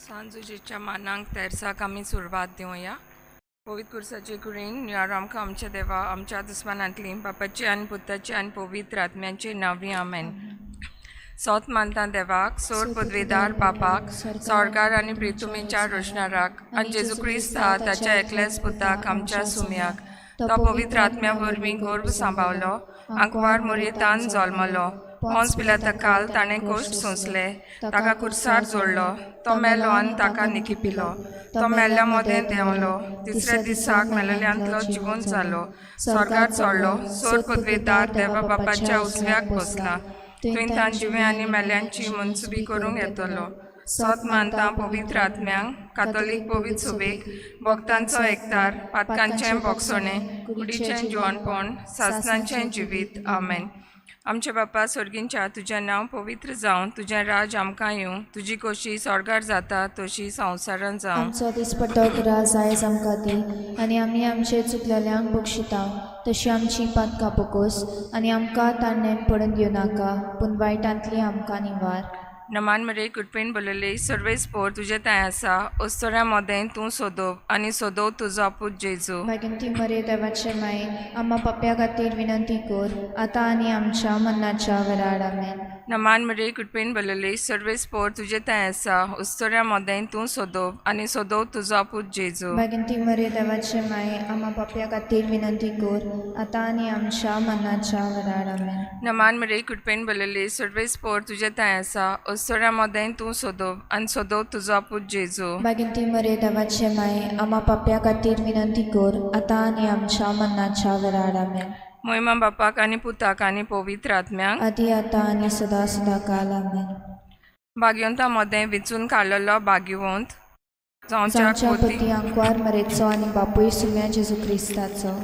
सांजुजेच्या मानांक तेर्साक आमी सुरवात दिवया. पवित्र कुर्साचे कुडीन निवार आमकां आमच्या देवा आमच्या दुस्मानांतली बापाची आनी पुताची आनी पवित्र आत्म्याची नांवी आमेन. सोत मानता देवाक सोर पदवेदार बापाक सरकार आनी प्रितुमेच्या रोशणाराक आनी जेजू क्रिस्ता ताच्या एकल्याच पुताक आमच्या सुम्याक तो पवित्र आत्म्या वरवीं गर्भ सांबावलो आंकवार मुरयेतान जल्मलो पोंस पिलाता काल ताणें कोश्ट सोंसले ताका कुर्सार जोडलो तो मेलो आनी ताका निकिपिलो तो मेल्ल्या मदें देंवलो तिसऱ्या दिसाक मेलेल्यांतलो जिवंत जालो स्वर्गार चडलो सोर पदवेदार देवा बापाच्या उजव्याक बसला थंय तान जिवे आनी मेल्यांची मनसुबी करूंक येतलो. सोत मानता पवित्र आत्म्यांक कातोलीक पवित्र सुबेक भक्तांचो एकतार पातकांचें बोगसणें कुडीचें जिवनपण सासनाचें जिवीत आमेन. आमचे बापा स्वर्गींच्या तुजें नांव पवित्र जावं तुजें राज आमकां येवं तुजी कोशी स्वर्गार जाता तशी संवसारान जावं. आमचो दिसपट्टो ग्रास आयज आमकां दी आनी आमी आमचे चुकलेल्यांक बक्षिता तशी आमची पातकां पोकोस आनी आमकां ताणें पडून दिवं नाका पूण वायटांतली आमकां निवार. नमान मरे कृपेन बोलले सर्वेस पोर तुजें थंय आसा अस्तोऱ्या मोदें तूं सोदोव आनी सोदोव तुजो पूत जेजू. मागीर मरे देवाचे माये आम्हा पप्या खातीर विनंती कर आतां आनी आमच्या मन्नाच्या वेळार आमेन. नमान मरे कृपेन बोलले सर्वेस पोर तुजें थंय आसा अस्तोऱ्या मोदें तूं सोदोव आनी सोदोव तुजो पूत जेजू. मागीर मरे देवाचे माये आम्हा पप्या खातीर विनंती कर आतां आनी आमच्या मन्नाच्या वेळार आमेन. नमान मरे कृपेन बोलले सर्वेस पोर तुजें थंय आसा अस्तोऱ्या मोदें तूं सोदोव आनी सोदोव तुजो पूत जेजू. मागीर मरे देवाचे माये आम्हा पप्या खातीर विनंती कर आतां आनी आमच्या मन्नाच्या वेळार आमेन. मोहिमा बापाक आनी पुताक आनी पवित्र आत्म्यांक आदी आतां आनी सदां सदां काल आमेन. भाग्यवंता मदें विचून काडलेलो भाग्यवंत जावच्या जावच्या पोती पती आंकवार मरेचो आनी बापूय सुम्या जेजू क्रिस्ताचो.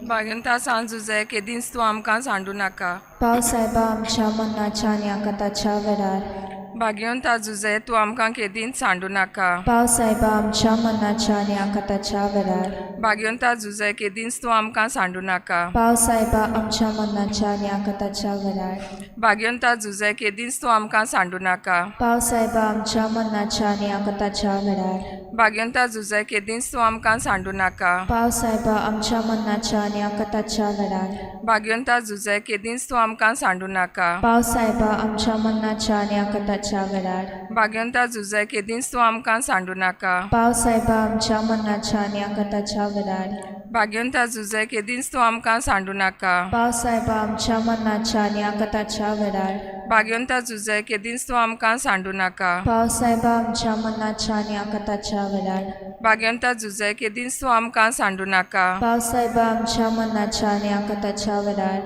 भाग्यवंता सांज जुजे केदींच तूं आमकां सांडू नाका. पाव सायबा आमच्या मनाच्या आनी आकाताच्या वेळार. भाग्यवंता जुजे तूं आमकां केदींच सांडू नाका. पाव सायबा आमच्या मनाच्या आनी आकाताच्या वेळार. भाग्यवंता जुजे केदींच तूं आमकां सांडू नाका. पाव सायबा आमच्या मनाच्या आनी आकाताच्या वेळार. भाग्यवंता जुजे केदींच तूं आमकां सांडू नाका. पाव सायबा आमच्या मनाच्या आनी आकाताच्या वेळार. भाग्यवंता जुजे केदींच तूं आमकां सांडू नाका. पाव सायबा आमच्या मनाच्या आनी आकाताच्या वेळार. भाग्यवंता जुजे केदींच तूं आमकां सांडू नाका. पाव सायबा आमच्या मनाच्या आनी आकाताच्या वेळार. भाग्यवंता जुजे केदींच तूं आमकां सांडू नाका. पाव सायबा आमच्या मनाच्या आनी आकाताच्या वेळार. भाग्यवंता जुजे केदींच तूं आमकां सांडू नाका. पाव सायबा आमच्या मनाच्या आनी आकाताच्या वेळार. भाग्यवंता जुजे केदींच तूं आमकां सांडू नाका. पाव सायबा आमच्या मनाच्या आनी आकाताच्या वेळार. भाग्यवंता जुजे केदींच तूं आमकां सांडू नाका. पाव सायबा आमच्या मनाच्या आनी आकाताच्या वेळार.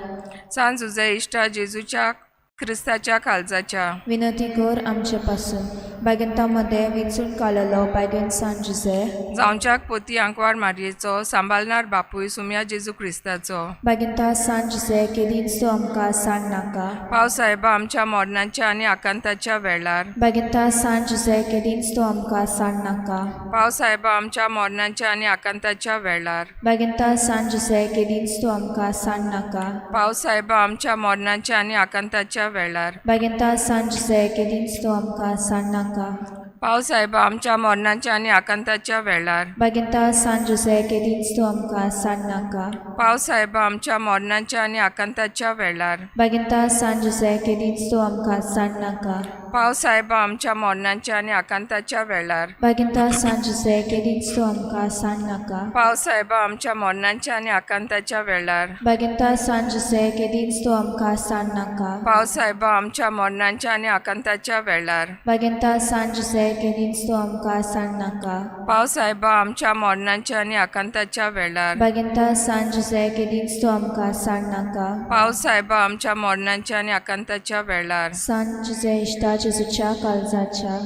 सांज जुजे इश्टा जेजूच्या क्रिस्ताच्या काळजाच्या विनंती कर आमचे पासून. बागेंता मदें विंचून काडलेलो बागेन सान जुजे जावच्याक पोती आंकवार मारयेचो सांबाळणार बापूय सुम्या जेजू क्रिस्ताचो. बागेंता सान जुजे केदींच तूं आमकां सांड नाका. पाव साहेबा आमच्या मरणाच्या आनी आकांताच्या वेळार. बागेंता सान जुजे केदींच तूं आमकां सांड नाका. पाव साहेबा आमच्या मरणाच्या आनी आकांताच्या वेळार. बागेंता सान जुजे केदींच तूं आमकां सांड नाका. पाव साहेबा आमच्या मरणाच्या आनी आकांताच्या वेळार. बागेंता सान जुजे केदींच तूं आमकां सांड नाका. पाव साहेबा आमच्या मरणाच्या आनी आकांताच्या वेळार. बागेंता सान जुजे केदींच तूं आमकां सांड नाका. पाव साहेबा आमच्या मरणाच्या आनी आकांताच्या वेळार. बागेंता सान जुजे केदींच तूं आमकां सांड नाका. पाव साहेबा आमच्या मरणाच्या आनी आकांताच्या वेळार. बागेंता सान जुजे केदींच तूं आमकां सांड नाका. पाव साहेबा आमच्या मरणाच्या आनी आकांताच्या वेळार. बागेंता सान जुजे केदींच तूं आमकां सांड नाका. पाव साहेबा आमच्या मरणाच्या आनी आकांताच्या वेळार. बागेंता सान जुजे केदींच तूं आमकां सांड नाका. पाव साहेबा आमच्या मरणाच्या आनी आकांताच्या वेळार. बागेंता सान जुजे केदींच तूं आमकां सांड नाका. पाव साहेबा आमच्या मरणाच्या आनी आकांताच्या वेळार. सान जुजे इश्टा जेजूच्या काळजाच्या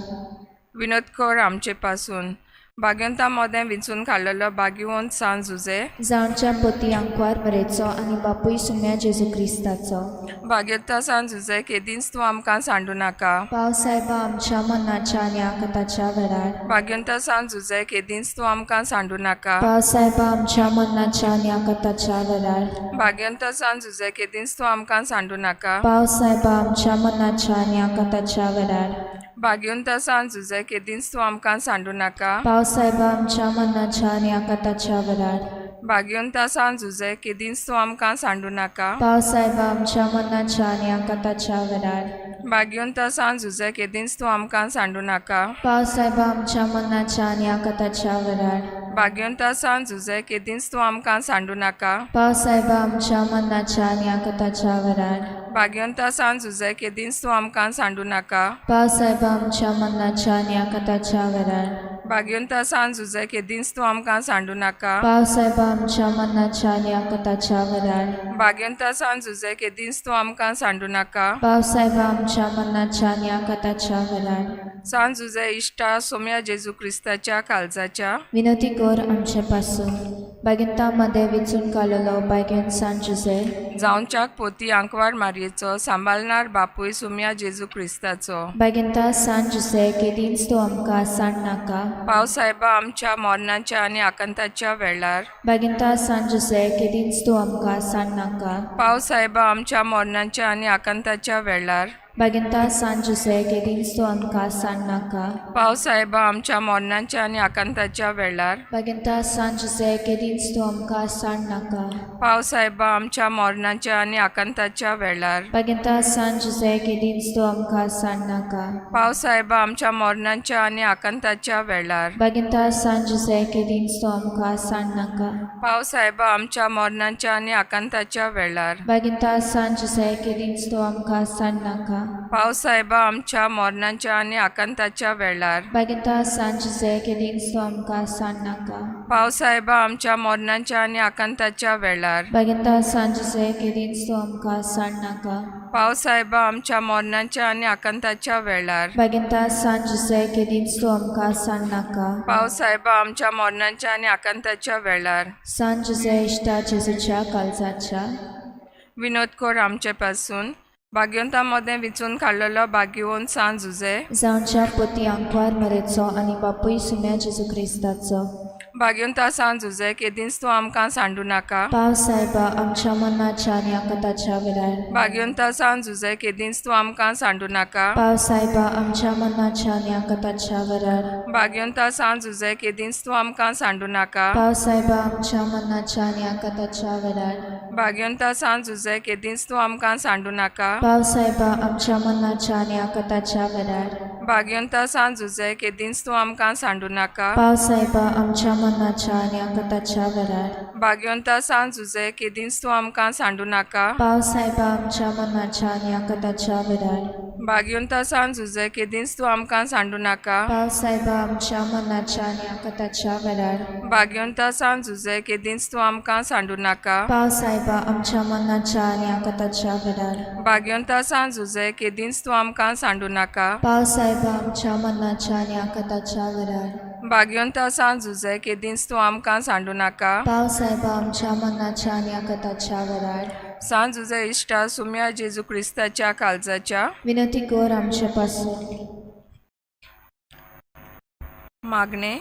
विनोद कर आमचे पासून. भाग्यवंता मदें विंचून काडलेलो भाग्यवंत सांज जुजे जावच्या पती आंकवार मरेचो आनी बापूय सुम्या जेजू क्रिस्ताचो. भाग्यवंता सांज जुजे केदींच तूं आमकां सांडू नाका. पाव सायबा आमच्या मनाच्या आनी आकाताच्या वेळार. भाग्यवंता सांज जुजे केदींच तूं आमकां सांडू नाका. पाव सायबा आमच्या मनाच्या आनी आकाताच्या वेळार. भाग्यवंता सांज जुजे केदींच तूं आमकां सांडू नाका. पाव सायबा आमच्या मनाच्या आनी आकाताच्या वेळार. भाग्यवंत सांत जुझे केदींच तूं आमकां सांडू नाका. पाव सायबा आमच्या मनाच्या आनी आकांताच्या वेळार. भाग्यवंत सांत जुझे केदींच तूं आमकां सांडू नाका. पाव सायबा आमच्या मनाच्या आनी आकांताच्या वेळार. भाग्यवंत सांत जुझे केदींच तूं आमकां सांडू नाका. पाव सायबा आमच्या मनाच्या आनी आकांताच्या वेळार. भाग्यवंत सांत जुझे केदींच तूं आमकां सांडू नाका. पाव सायबा आमच्या मनाच्या आनी आकांताच्या वेळार. भाग्यवंत सांत जुझे केदींच तूं आमकां सांडू नाका. पाव सायबा आमच्या मनाच्या आनी आकांताच्या वेळार. भाग्यवंत सांत जुझे केदींच तूं आमकां सांडू नाका. पाव सायबा आमच्या मनाच्या आनी आकांताच्या वेळार. भाग्यवंत सांत जुझे केदींच तूं आमकां सांडू नाका. पाव सायबा आमच्या मनाच्या आनी आकांताच्या वेळार. सांत जुझे इश्टा सोम्या जेजू क्रिस्ताच्या काळजाच्या विनंती कर आमचे पासून. बागिंता मदें विचून काडलेलो बायगेन सांत जुझे जावच्याक पोती आंकवार मारयेचो सांबाळणार बापूय सुम्या जेजू क्रिस्ताचो. बागिंता सांत जुझे केदींच तूं आमकां सांड नाका. पाव सायबा आमच्या मरणाच्या आनी आकांताच्या वेळार. बागिंता सांत जुझे केदींच तूं आमकां सांड नाका. पाव सायबा आमच्या मरणाच्या आनी आकांताच्या वेळार. बागिंता सांत जुझे केदींच तूं आमकां सांड नाका. पाव सायबा आमच्या मरणाच्या आनी आकांताच्या वेळार. बागिंता सांत जुझे केदींच तूं आमकां सांड नाका. पाव सायबा आमच्या मरणाच्या आनी आकांताच्या वेळार. बागिंता सांत जुझे केदींच तूं आमकां सांड नाका. पाव सायबा आमच्या मरणाच्या आनी आकांताच्या वेळार. बागिंता सांत जुझे केदींच तूं आमकां सांड नाका. पाव सायबा आमच्या मरणाच्या आनी आकांताच्या वेळार. बागिंता सांत जुझे केदींच तूं आमकां सांड नाका. पाव सायबा आमच्या मरणाच्या आनी आकांताच्या वेळार. बागिंता सांत जुझे केदींच तूं आमकां सांड नाका. पाव सायबा आमच्या मरणाच्या आनी आकांताच्या वेळार. बागिंता सांत जुझे केदींच तूं आमकां सांड नाका. पाव सायबा आमच्या मरणाच्या आनी आकांताच्या वेळार. बागिंता सांत जुझे केदींच तूं आमकां सांड नाका. पाव सायबा आमच्या मरणाच्या आनी आकांताच्या वेळार. सांत जुझे इश्टा जेजूच्या काळजाच्या विनोद कर आमचे पासून. भाग्यवंता मदें विचून काडलेलो भाग्यवंत सांत जुझे जावच्या पोती आंकवार मरेचो आनी बापूय सुम्या जेजू क्रिस्ताचो. भाग्यवंत सांत जुझे केदींच तूं आमकां सांडू नाका. पाव सायबा आमच्या मनाच्या आनी आकांताच्या वेळार. भाग्यवंत सांत जुझे केदींच तूं आमकां सांडू नाका. पाव सायबा आमच्या मनाच्या आनी आकांताच्या वेळार. भाग्यवंत सांत जुझे केदींच तूं आमकां सांडू नाका. पाव सायबा आमच्या मनाच्या आनी आकांताच्या वेळार. भाग्यवंत सांत जुझे केदींच तूं आमकां सांडू नाका. पाव सायबा आमच्या मनाच्या आनी आकांताच्या वेळार. भाग्यवंत सांत जुझे केदींच तूं आमकां सांडू नाका. पाव सायबा आमच्या मनाच्या आनी आकांताच्या वेळार. भाग्यवंत सांत जुझे केदींच तूं आमकां सांडू नाका. पाव सायबा आमच्या मनाच्या आनी आकांताच्या वेळार. भाग्यवंत सांत जुझे केदींच तूं आमकां सांडू नाका. पाव सायबा आमच्या मनाच्या आनी आकांताच्या वेळार. भाग्यवंत सांत जुझे केदींच तूं आमकां सांडू नाका. पाव सायबा आमच्या मनाच्या आनी आकांताच्या वेळार. भाग्यवंत सांत जुझे केदींच तूं आमकां सांडू नाका. पाव सायबा आमच्या मनाच्या आनी आकांताच्या वेळार. भाग्यवंत सांत जुझे केदींच तूं आमकां सांडू नाका. पाव सायबा आमच्या मनाच्या आनी आकांताच्या वेळार. सांत जुझे इश्टा सुम्या जेजू क्रिस्ताच्या काळजाच्या विनंती कर आमचे पासून. मागणे.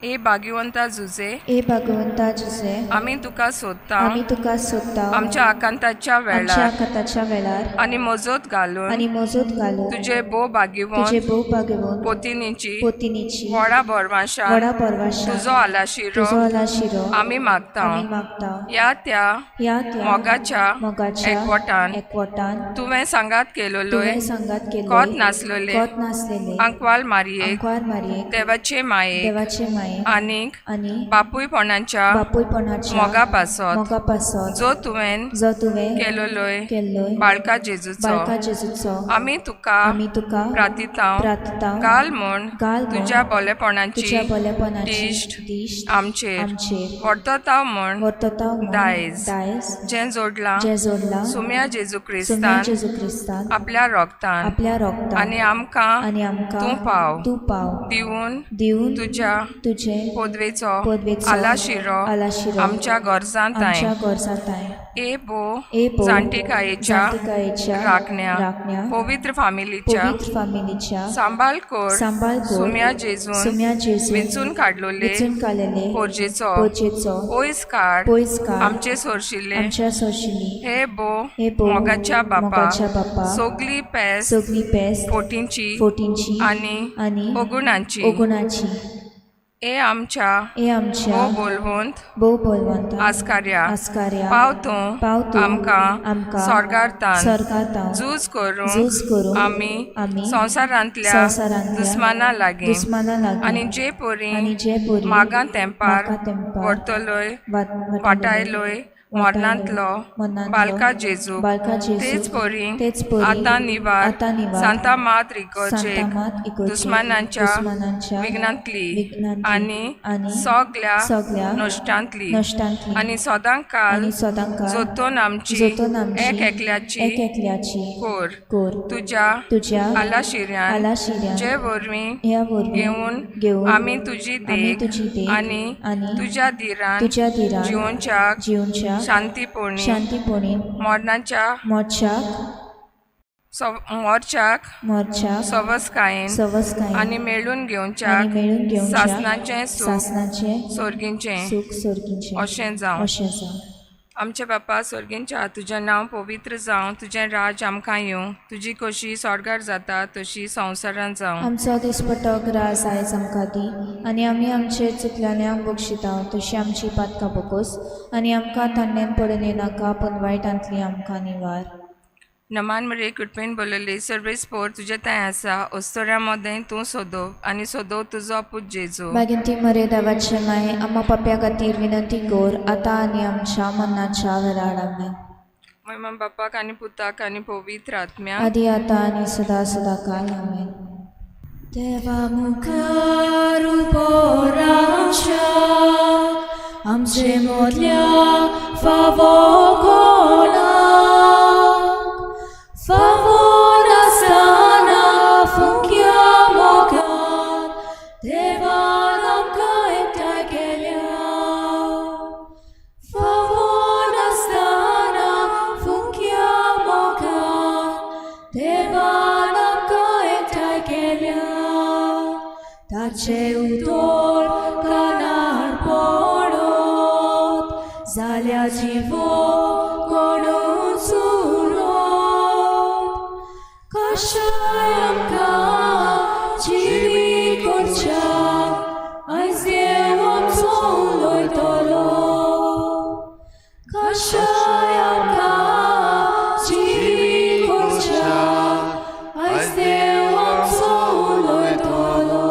ए भाग्यवंता जुझे ए भगवंता जुझे आमी तुका सोदता. आमी तुका सोदता. आमच्या आकांताच्या आमच्या वेळार आकांताच्या वेळार आनी मजत घालून आनी मजत घालून तुजे भोव भाग्यवंत तुजे भोव भाग्यवंत पोतिनीची पोतिनीची व्हडा भरमाशान व्हडा परवाशान तुजो आलाशिरो तुजो आलाशिरो आमी मागता. आमी मागता. ह्या त्या ह्या त्या मोगाच्या मोगाच्या एकवटान एकवटान तुवें सांगात केलोलोय तुवें सांगात केल्लोय कोत नासलोले कोत नासलेले आंकवाल मारयेक आंकवार मारयेक देवाचे मायेक देवाचे मायेक आनीक आनी बापूयपणाच्या बापूयपणाच्या मोगा पासत मोगा पासत जो तुवें जो तुवें केलोलोय केल्लोय बाळका जेजूचो बाळका जेजूचो आमी तुका आमी तुका प्रातितांव प्रार्थता घाल म्हूण घाल म्हूण तुज्या बोलेपणाची तुज्या बलेपणाची दिश्ट दिश्ट आमचेर आमचेर वर्तताव म्हूण वर्तता म्हूण दायज दायज जें जोडलां जें जोडलां सुम्या जेजू सुम्या क्रिस्तान जेजू क्रिस्तान आपल्या रोगतान आपल्या रोगतान आनी आमकां आनी आमकां तूं पाव तूं पाव दिवन दिवन तुज्या तुज्या तुजे पदवेचो पदवेचो आलाशिरो आलाशिरो आमच्या गरजांत आमच्या गरजांताय ए बो ए भो जाणटेकायेच्या जाणटेकायेच्या राखण्या राखण्या पवित्र फामिलीच्या पवित्र फामिलीच्या सांबाळ कर सांबाळ कर सुम्या जेजून सुम्या जेजून विंचून काडलोले विचून काडलेले पोरजेचो पोरजेचो पयस काड पयस काड आमचे सोरशिल्ले आमच्या सोशिल्ली हे बो हे भो मोगाच्या बापा मोगाच्या बापा सगली पेस सगली पेस्त फोटींची फोटींची आनी आनी अगुणांची ओगुणाची हे आमच्या हे आमच्या भोव बोलवंत भोव बलवंता आस्कार्या आस्कार्या पाव तूं पाव तूं आमकां आमकां स्वर्गार्थान स्वर्गांत झूज करूंक झूज करूंक आमी आमी संवसारांतल्या संवसारांतल्या दुस्माना लागीं दुस्माना लागीं आनी जे पोरी आनी जे पोरी मागां तेंपार मागां तेंपार व्हरतलोय वाटलोय वाटायलोय मरणांतलो मरणांतलो बालका जेजू बालका जेजू तेच पोरी तेच पोरी आतां निवार आतां निवार सांता मात इगर्जेक सांता मात इगर्जेक दुस्मानांच्या दुस्मानांच्या विघ्नांतली विघ्नांतली आनी आनी सगल्या सगल्या नश्टांतली नश्टांतली आनी सदां काल आनी सदांकाळ जोतून आमची जोतून आमची एक एकल्याची एक एकल्याची कोर कोर तुज्या तुज्या आलाशिऱ्यान आलाशिऱ्यान जे वरवीं ह्या वरवीं घेवन घेवन आमी तुजी आमी देख तुजी देख आनी आनी तुज्या धिरान तुज्या धिरान जिवनच्याक जिवनच्या शांतीपणी शांतीपणी मरणाच्या मोर्चाक मोर्चाक मोर्चाक सवसकायेन सवसकायेन आनी मेळून घेवच्याक आनी मेळून घेवच्याक सासणाचें सूख सासणाचें सोर्गींचें सूख सोर्गीचें अशें जावं. अशें जावं. आमचे बापा सोर्गींच्या तुजें नांव पवित्र जावं, तुजें राज आमकां येवं, तुजी कशी स्वर्गार जाता तशी संवसारांत जावं. आमचो दिसपटो ग्रास आयज आमकां दी आनी आमी आमचे चुकल्यान्यांक बक्षिता तशी आमची पातकां बकोस आनी आमकां तान्नेन पडून येनाका पूण वायटांतली आमकां निवार. नमान मरे कृपेन बोलली सर्वेस्पोर तुजें थंय आसा, अस्तोऱ्या मदें तूं सोदो आनी सोदो तुजो पूत जेजू. मागीर मरे देवाचे माय आम्हा पाप्या खातीर विनंती कर आतां आनी आमच्या मनाच्या वेळार. आमेन. महिमा बापाक आनी पुताक आनी पवित्र आत्म्याक आदी आतां आनी सदां सदां काल. आमेन. देवा मुखार उबो रावच्या आमचे मदल्या फावो कोणाक फावो नासतना फुंक्या मोगान देवान आमकां एकठांय केल्या फावो नासतना फुंक्या मोगान देवान आमकां एकठांय केल्या ताचे उदोर कानार पडत जाल्यार जिवो कोणूच उरत कशाय आमकां जिवी करच्याक आयज देव आमचो उलयतलो कशाय आमकां जिवी करच्याक आयज देव आमचो उलयतलो.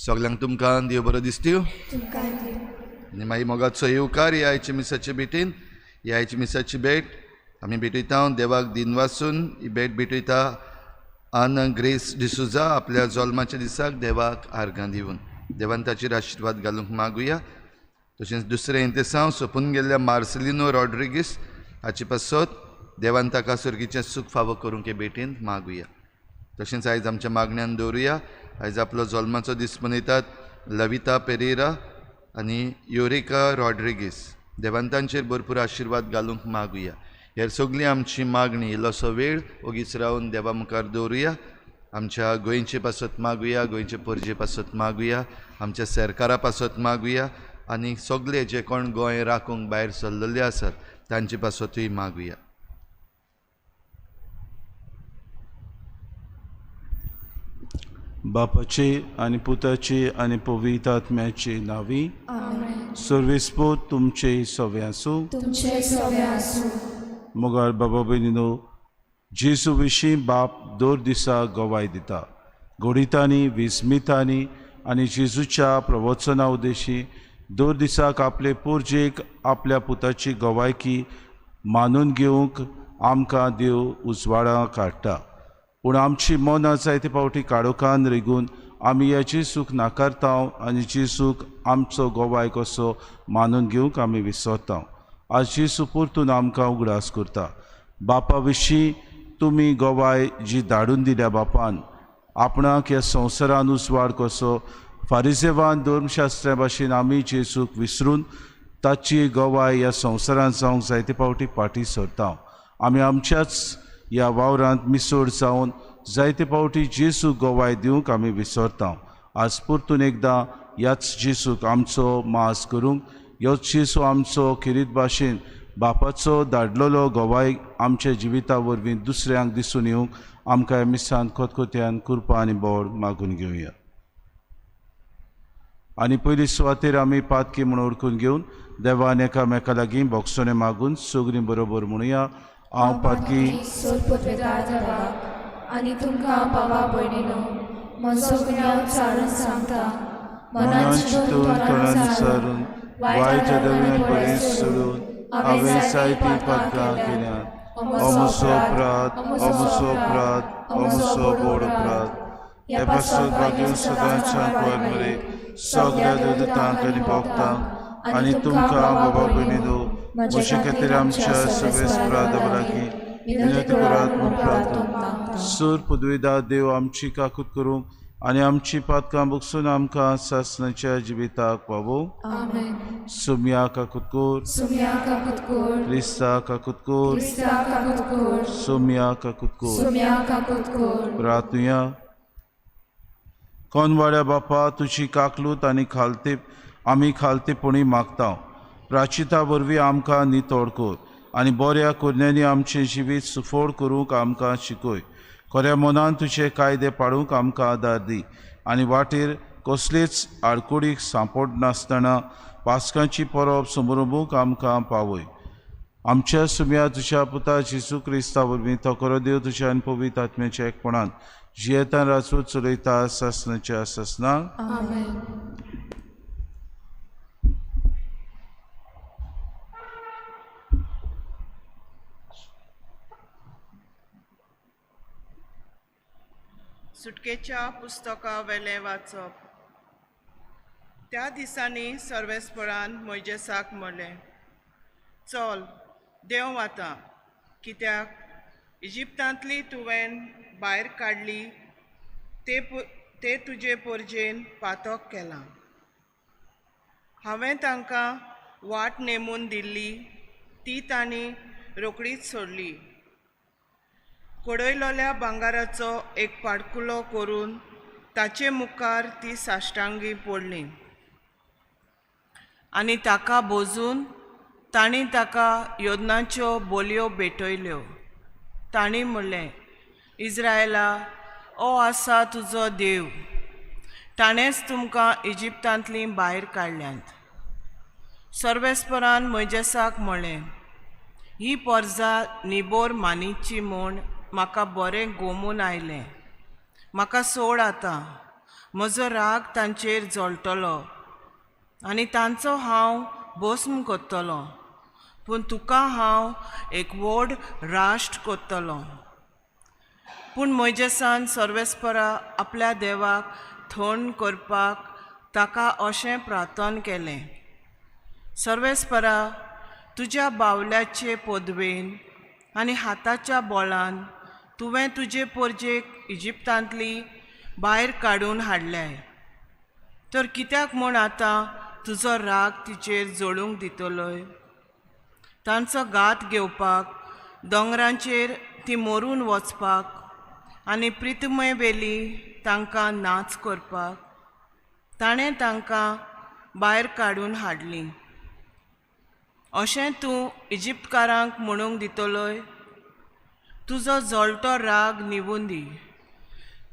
सगल्यांक तुमकां देव बरो दिसत्यो आनी मागीर मोगाचो येवकार ह्या आयच्या मिसाचे भेटीन. ह्या आयच्या मिसाची भेट आमी भेटयता देवाक दिनवासून. ही भेट भेटयता आन ग्रेस डिसुजा आपल्या जल्माच्या दिसाक देवाक आर्गां दिवन देवान ताचेर आशिर्वाद घालूंक मागुया. तशेंच दुसरें इंतेसांव सोंपून गेल्ल्या मार्सेलिनो रॉड्रिगीस हाचे पासत देवान ताका सर्गीचें सूख फावो करूंक हे भेटीन मागुया. तशेंच आयज आमच्या मागण्यान दवरुया. आयज आपलो जल्माचो दीस मनयतात लविता पेरेरा आनी योरिका रॉड्रिगीस. देवान तांचेर भरपूर आशिर्वाद घालूंक मागुया. हेर सगळी आमची मागणी इल्लोसो वेळ ओगीच रावन देवा मुखार दवरुया. आमच्या गोंयचे पासत मागुया, गोंयचे परजे पासत मागुया, आमच्या सरकारा पासत मागुया आनी सगळे जे कोण गोंय राखूंक भायर सरलेले आसात तांचे पासतूय मागुया. बापाचे आनी पुताचे आनी पवित्र आत्म्याचे नांवी. सर्वेस्पोत तुमचे सवे आसूं. तुमचे सवे आसूं. मोगाळ बाबा भयणीनो, जेजू विशीं बाप दर दिसा गवाय दिता. घडितांनी विस्मितांनी आनी जेजूच्या प्रवचना उद्देशी दर दिसाक आपले पोरजेक आपल्या पुताची गवायकी मानून घेवंक आमकां देव उजवाडा काडटा. पूण आमची मनां जायते फावटी काळोखान रिगून आमी ह्या जेजूक नाकारता आनी जेजूक आमचो गवाय कसो मानून घेवंक आमी विसरता. आज जेजू परतून आमकां उगडास करता. बापा विशीं तुमी गवाय जी धाडून दिल्या बापान आपणाक ह्या संवसारान उजवाड कसो फारिजेवान धर्मशास्त्रा भाशेन आमी जेजूक विसरून ताची गवाय ह्या संवसारान जावंक जायते फावटी फाटीं सरता. आमी आमच्याच ह्या वावरांत मिसोड जावन जायते फावटी जेजूक गवाय दिवंक आमी विसरता. आज परतून एकदां ह्याच जेजूक आमचो मास करूंक, ह्योच जेजू आमचो खेरीत भाशेन बापाचो धाडलेलो गवाय आमच्या जिविता वरवीं दुसऱ्यांक दिसून येवंक आमकां ह्या मिसान खतखत्यान कृपा आनी बोड मागून घेवया. आनी पयली सुवातेर आमी पातकी म्हूण ओळखून घेवन देवान एकामेका लागीं बोगसोणे मागून सगळीं बरोबर म्हणुया, हांव पातकी देवाक आनी तुमकां भावा भयणीनो म्हजो गुन्यांव चारून सांगता. मनान चिंतून तोंडान सारून वायट दव्यान बरें सोडून हांवें जायतीं पातकां केल्यात. अमुसो अपराध, अमुसो अपराध, अमुसो गोड अपराध. हे पासत भाग्य सदांच्या मरे सगळ्या देवदूतांक आनी भक्तांक आनी तुमकां बाबा भयणीनो म्हजे खातीर आमच्या सगळे लागीं विनंती करात म्हूण प्रार्थना. सूर पुदविदा देव आमची काकूत करूंक आनी आमची पातकां बगसून आमकां सासणाच्या जिविताक पावोवं. आमेन. सुम्या काकूत कर, सुम्या काकूत कर, क्रिस्ता काकूत कर, क्रिस्ता काकूत कर, सुम्या काकूत कर. सुम्या काकूत कर. प्रार्थुया. कोनवाड्या बापा, तुजी काकलूत आनी खालते आमी खालतेपणी मागता. प्राचिता वरवीं आमकां नितळ कर आनी बऱ्या कुरण्यांनी आमचें जिवीत सुफळ करूंक आमकां शिकय. खऱ्या मनान तुजे कायदे पाडूंक आमकां आदार दी आनी वाटेर कसलेच आडकुडीक सांपडनासतना पासकांची परब समरंबूंक आमकां पावय. आमच्या सुम्या तुज्या पुता जेजू क्रिस्ता वरवीं तो खरो देव तुज्या आनी पवित्र आत्म्याच्या एकपणान जियेतान राजवट चलयता सासणाच्या सासणाक. आमेन. सुटकेच्या पुस्तका वेलें वाचप. त्या दिसांनी सर्वेस्परान मोयजेसाक म्हणलें, चल देंव आतां, कित्याक इजिप्तांतली तुवें भायर काडली ते तुजे पोरजेन पातक केलां. हांवें तांकां वाट नेमून दिल्ली ती तांणी रोखडीच सोडली. कडयलोल्या भांगाराचो एक पाडकुलो करून ताचे मुखार ती साश्टांगी पडली आनी ताका बोजून तांणी ताका योदनाच्यो बोलयो भेटयल्यो. तांणी म्हणलें, इज्रायला, ओ आसा तुजो देव, ताणेंच तुमकां इजिप्तांतलीं भायर काडल्यांत. सर्वेस्परान मोयजेसाक म्हणलें, ही पोरजा निबोर मानीची म्हूण म्हाका बरें गोमून आयलें. म्हाका सोड आतां, म्हजो राग तांचेर जळटलो आनी तांचो हांव भस्म करतलो, पूण तुका हांव एक व्हड राष्ट्र करतलो. पूण मोयजेसान सर्वेस्परा आपल्या देवाक थंड करपाक ताका अशें प्रार्थन केलें, सर्वेस्परा, तुज्या बावल्याचे पदवेन आनी हाताच्या बोळान तुवें तुजे पोरजेक इजिप्तांतली भायर काडून हाडल्याय, तर कित्याक म्हूण आतां तुजो राग तिचेर जळूंक दितलोय? तांचो घात घेवपाक दोंगरांचेर ती मरून वचपाक आनी प्रितमय वेली तांकां नाच करपाक ताणें तांकां भायर काडून हाडलीं. अशें तूं इजिप्तकारांक म्हणूंक दितलोय? तुजो जळटो राग निवून दी,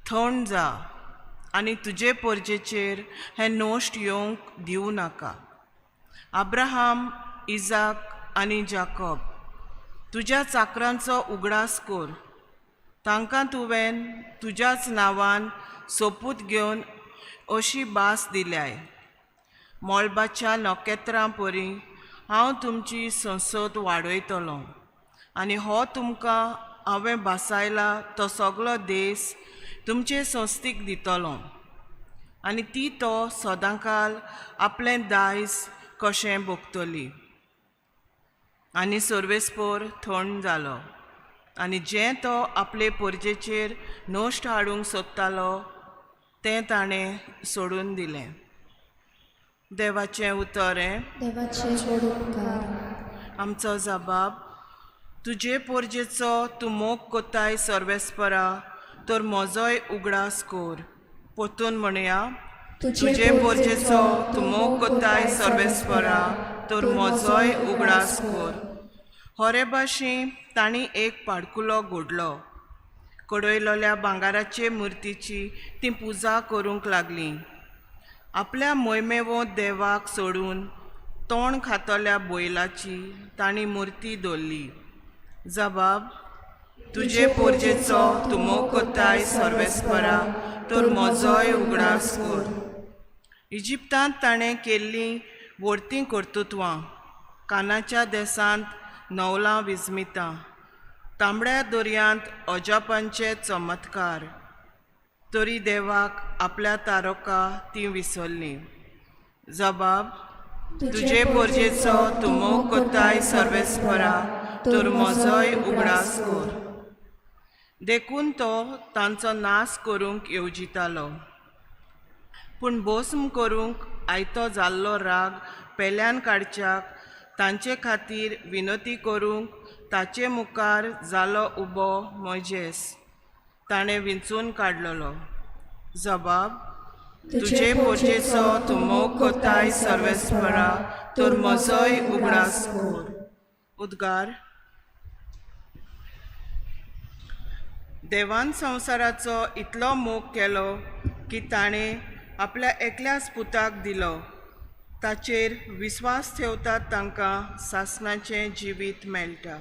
थंड जा आनी तुजे पोरजेचेर हें नश्ट येवंक दिवं नाका. अब्राहम, इजाक आनी जाकब तुज्या चाकरांचो उगडास कर. तांकां तुवें तुज्याच नांवान सोपूत घेवन अशी भास दिल्याय, मळबाच्या नखेत्रां परी हांव तुमची संसद वाडयतलो आनी हो तुमकां हांवें भासायला तो सगलो देस तुमचे संस्थीक दितलो आनी ती तो सदांकाल आपलें दायज कशें भोगतली. आनी सर्वेस्पोर थंड जालो. आनी जें तो आपले पोरजेचेर नश्ट हाडूंक सोदतालो तें ताणें सोडून दिलें. देवाचें उतर हें. देवाचे व्हड उपकार. आमचो जबाब. तुजे पोरजेचो तूं मोग कोत्ताय सर्वेस्परा, तर म्हजोय उगडास कोर. परतून म्हणया. तुजे पोरजेचो तूं मोग कोत्ताय सर्वेस्परा, तर म्हजोय उगडास कोर. होरे भाशेन तांणी एक पाडकुलो घडलो. कडयलोल्या भांगाराचे मुर्तीची ती पुजा करूंक लागली. आपल्या मोयमेवो देवाक सोडून तोंड खातल्या बैलाची तांणी मुर्ती दवरली. जबाब. तुजे पोरजेचो तूं मोग कोत्ताय सर्वेस्परा, तर म्हजोय उगडास कोर. इजिप्तांत ताणें केल्लीं व्हडतीं कर्तुत्वां, कानाच्या देसांत नवलां विस्मितां, तांबड्या दर्यांत अजापांचे चमत्कार, तरी देवाक आपल्या तारका तीं विसरलीं. जबाब. तुजे पोरजेचो तूं मोग कोत्ताय सर्वेस्परा, तर म्हजोय उगडास कोर. देखून तो तांचो नाश करूंक येवजितालो, पूण भस्म करूंक आयतो जाल्लो राग पेल्यान काडच्याक तांचे खातीर विनती करूंक ताचे मुखार जालो उबो मोयजेस, ताणें विंचून काडलेलो. जबाब. तुजे पोरजेचो तूं मोग कोत्ताय सर्वेस्परा, तर म्हजोय उगडास कोर. उद्गार. देवान संवसाराचो इतलो मोग केलो की ताणें आपल्या एकल्याच पुताक दिलो. ताचेर विस्वास ठेवतात तांकां सासणाचें जिवीत मेळटा.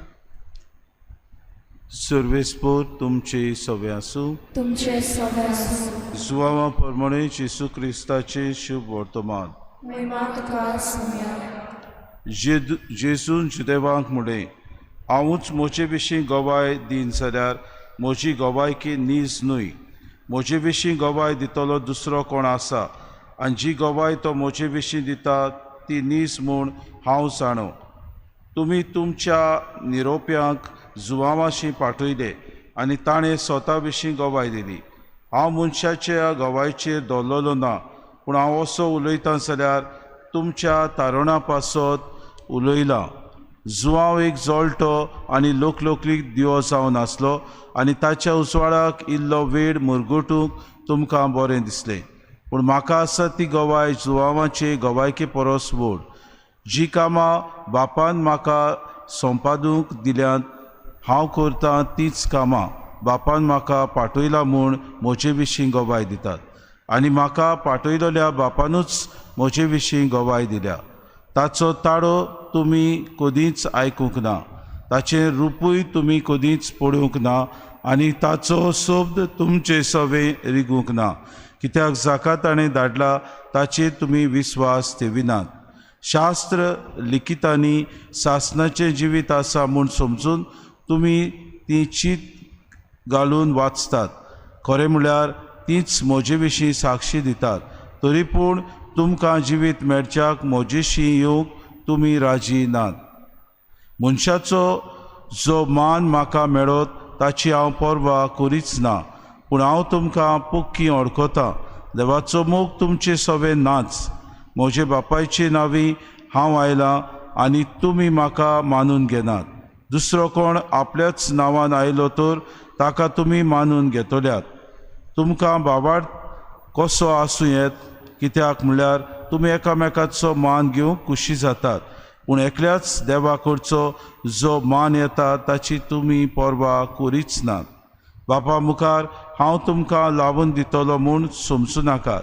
सर्वेस्पोर तुमचे सवे आसूं. तुमचे सवे आसूं. जुवावा प्रमाणे जेजू क्रिस्ताचें शुभ वर्तमान. महिमा तुका सोम्या. जेजून जुदेवांक म्हणलें, हांवूच म्हजे विशीं गवाय दीन जाल्यार म्हजी गवायकी नीज न्हय. म्हजे विशीं गवाय दितलो दुसरो कोण आसा, आनी जी गवाय तो म्हजे विशीं दिता ती नीज म्हूण हांव जाणो. तुमी तुमच्या निरोप्यांक जुवांवाशी पाठयले आनी ताणें स्वता विशीं गवाय दिली. हांव मनशाच्या गवायचेर दवरलेलो ना, पूण हांव असो उलयतां जाल्यार तुमच्या तारुणा पासत उलयलां. जुवांव एक जळटो आनी लोकलोकलीक दिवो जावन आसलो आनी ताच्या उजवाडाक इल्लो वेळ मुरगुटूंक तुमकां बरें दिसलें. पूण म्हाका आसा ती गवाय जुवांवाचे गवायके परस व्हड. जी कामां बापान म्हाका संपादूंक दिल्यांत हांव करतां तीच कामां बापान म्हाका पाठयला म्हूण म्हजे विशीं गवाय दितात, आनी म्हाका पाठयलेल्या बापानूच म्हजे विशीं गवाय दिल्या. ताचो ताळो तुमी कदींच आयकूंक ना, ताचें रुपूय तुमी कदींच पळोवंक ना, आनी ताचो शब्द तुमचे सवे रिगूंक ना, कित्याक जाका ताणें धाडला ताचेर तुमी विस्वास ठेविनात. शास्त्र लिखितांनी सासणाचें जिवीत आसा म्हूण समजून तुमी ती चीत घालून वाचतात. खरें म्हळ्यार तीच म्हजे विशीं साक्षी दितात, तरी पूण तुमकां जिवीत मेळच्याक म्हजेशी येवंक तुमी राजी नात. मनशाचो जो मान म्हाका मेळत ताची हांव पर्वा करीच ना, पूण हांव तुमकां पक्की वळखतां. देवाचो मोग तुमचे सवे नाच. म्हजे बापायचे नांवी हांव आयलां आनी तुमी म्हाका मानून घेनात. दुसरो कोण आपल्याच नांवान आयलो तर ताका तुमी मानून घेतल्यात. तुमकां बाबाड कसो आसूं येत, कित्याक म्हणल्यार तुमी एकामेकाचो मान घेवंक खुशी जातात, पूण एकल्याच देवा कडचो जो मान येता ताची तुमी पर्वा करीच नात. बापा मुखार हांव तुमकां लावून दितलो म्हूण समजूं नाकात.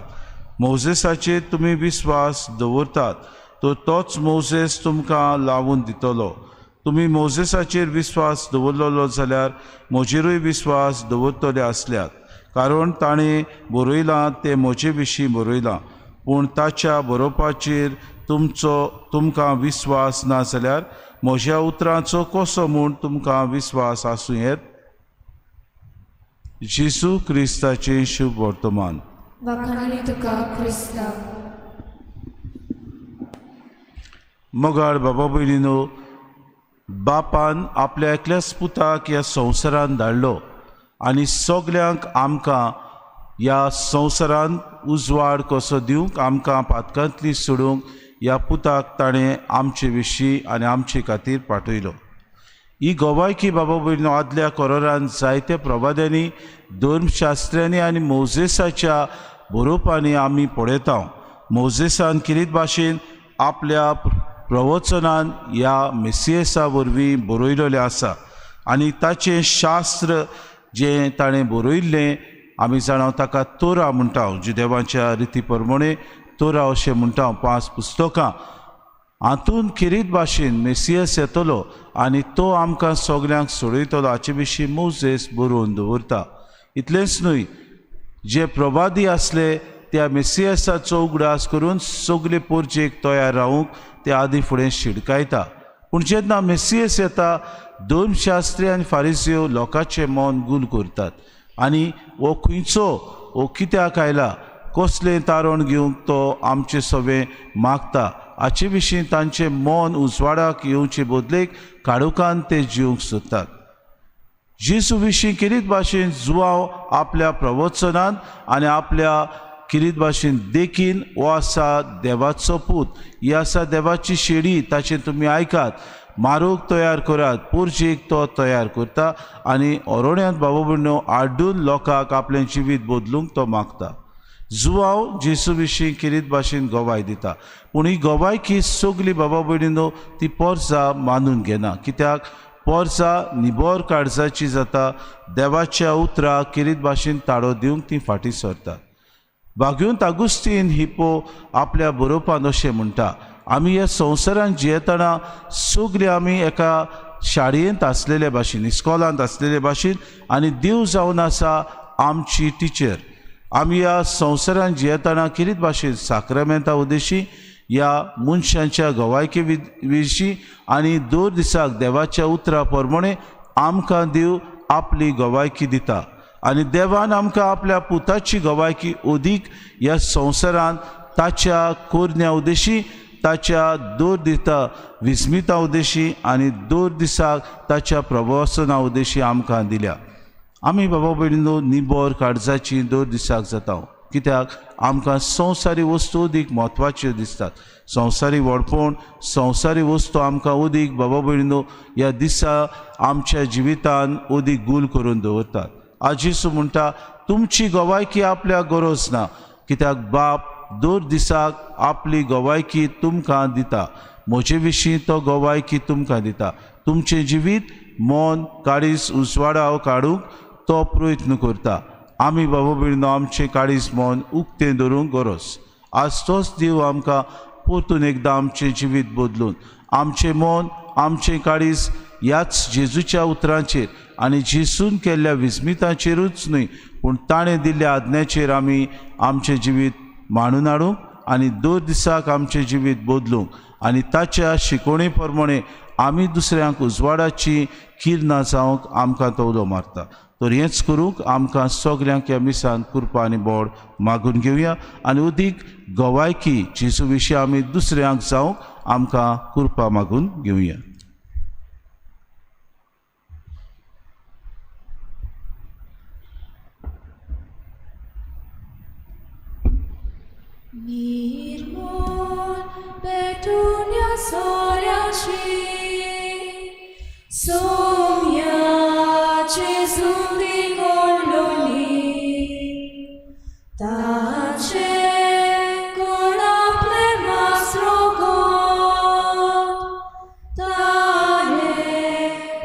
मोजेसाचेर तुमी विस्वास दवरतात तर तोच मोजेस तुमकां लावून दितलो. तुमी मोजेसाचेर विस्वास दवरलेलो जाल्यार म्हजेरूय विस्वास दवरतले आसल्यात, कारण ताणें बरयलां तें म्हजे विशीं बरयलां. पूण ताच्या बरोवपाचेर तुमकां विस्वास ना जाल्यार म्हज्या उतरांचो कसो म्हूण तुमकां विस्वास आसूं येत. जेजू क्रिस्ताचें शुभ वर्तमान. वाखाणली तुका क्रिस्ता. मोगाळ बाबा भयणीनो, बापान आपल्या एकल्याच पुताक ह्या संवसारांत धाडलो आनी सगल्यांक आमकां ह्या संवसारांत उजवाड कसो दिवंक, आमकां पातकांतली सोडूंक ह्या पुताक ताणें आमचे विशीं आनी आमचे खातीर पाठयलो. ही गवायकी बाबा भयणीनो आदल्या कोरोरान जायते प्रवाद्यांनी, धर्मशास्त्र्यांनी आनी मोजेसाच्या बरोवपांनी आमी पळयता. मोजेसान किरीत भाशेन आपल्या प्रवचनान ह्या मेसियसा वरवीं बरयलेलें आसा आनी ताचें शास्त्र जें ताणें बरयल्लें आमी जाणा ताका तोरा म्हणटा, जुदेवांच्या रिती प्रमाणे तोरा अशें म्हणटा. 5 पुस्तकां हातून खेरीत भाशेन मेसियस येतलो आनी तो आमकां सगल्यांक सोडयतलो हाचे विशीं मोजेस बरोवन दवरता. इतलेंच न्हय, जे प्रवादी आसले त्या मेसियसाचो उगडास करून सगले पोरजेक तयार रावूंक ते आदी फुडें शिडकायता. पूण जेन्ना मेसियस येता, धर्मशास्त्री आनी फारिसियो लोकांचें मन गुल करतात आनी हो खंयचो, हो कित्याक आयला, कसलें तारण घेवंक तो आमचें सगळें मागता हाचे विशीं तांचें मन उजवाडाक येवचे बदलेक काळोखान ते जिवंक सोदतात. जेजू विशीं किरीत भाशेन जुवाव आपल्या प्रवचनान आनी आपल्या किरीत भाशेन देखीन हो आसा देवाचो पूत, ही आसा देवाची शेडी, ताचें तुमी आयकात, मारूक तयार करात, पोरजेक तो तयार करता आनी ओरोड्यांत बाबा भयणीनो आड्डून लोकांक आपलें जिवीत बदलूंक तो मागता. जुवाव जेजू विशीं किरीत भाशेन गवाय दिता, पूण ही गवायकी सगली बाबा भयणीनो ती पोरसा मानून घेना. कित्याक पोरसा निबोर काळजाची जाता, देवाच्या उतराक किरीत भाशेन ताळो दिवंक ती फाटीं सरतात. भाग्योंत आगुस्तीन हिपो आपल्या बरोवपांत अशें म्हणटा, आमी ह्या संवसारांत जियेतना सगळे आमी एका शाळेंत आसलेले भाशेन, इस्कॉलांत आसलेले भाशेन आनी देव जावन आसा आमची टिचर. आमी ह्या संवसारांत जियेतना किरीत भाशेन साक्रामेंता उद्देशी ह्या मनशांच्या गवायके विशीं आनी दर दिसाक देवाच्या उतरा प्रमाणे आमकां देव आपली गवायकी दिता आनी देवान आमकां आपल्या पुताची गवायकी अदीक ह्या संवसारांत ताच्या कोरण्या उद्देशी, ताच्या दर दिता विस्मिता उद्देशी आनी दर दिसाक ताच्या प्रवासना उद्देशी आमकां दिल्या. आमी बाबा भयणीनो निबोर काळजाची दर दिसाक जाता, कित्याक आमकां संवसारी वस्तू अदीक म्हत्वाच्यो दिसतात. संवसारी व्हडपण, संवसारी वस्तू आमकां अदीक बाबा भयणीनो ह्या दिसा आमच्या जिवितान अदीक गुल करून दवरतात. आज जेजू म्हणटा, तुमची गवायकी आपल्याक गरज ना, कित्याक बाप दर दिसाक आपली गवायकी तुमकां दिता, म्हजे विशीं तो गवायकी तुमकां दिता. तुमचें जिवीत मन काळीज उजवाडाव काडूंक तो प्रयत्न करता. आमी बाबा भयणीनो आमचें काळीज मन उक्तें दवरूंक गरज. आज तोच देव आमकां परतून एकदां आमचें जिवीत बदलून आमचें मन आमचें काळीज ह्याच जेजूच्या उतरांचेर आनी जेजून केल्ल्या विस्मिताचेरूच न्हय, पूण ताणें दिल्ल्या आज्ञाचेर आमी आमचें जिवीत मांडून हाडूंक आनी दर दिसाक आमचें जिवीत बदलूंक आनी ताच्या शिकवणे प्रमाणे आमी दुसऱ्यांक उजवाडाची किरणां जावंक आमकां तो उलो मारता. तर हेंच करूंक आमकां सगल्यांक ह्या मिसान कृपा आनी बोड मागून घेवया आनी अदीक गवायकी जेजू विशीं आमी दुसऱ्यांक जावंक आमकां कृपा मागून घेवया. निर्मोल पेटून सोऱ्याशी सोम्याचे सुंदी कोंडोली ताचे कोण आपले मास्रोगोत ताणे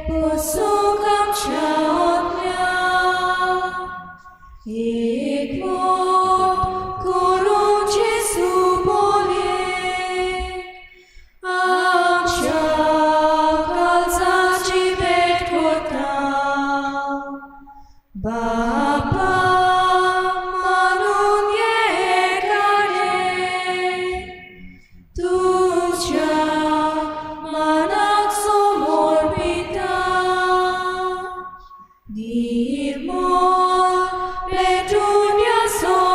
पोसूंक आमच्या ओतल्या एक मोट करूं जेजू बोलये आमच्या काळजाची भेट करता बापा मानून घे काडे तुज्या मनाक समर्पिता निर्मोल पेटून सोऱ्याशी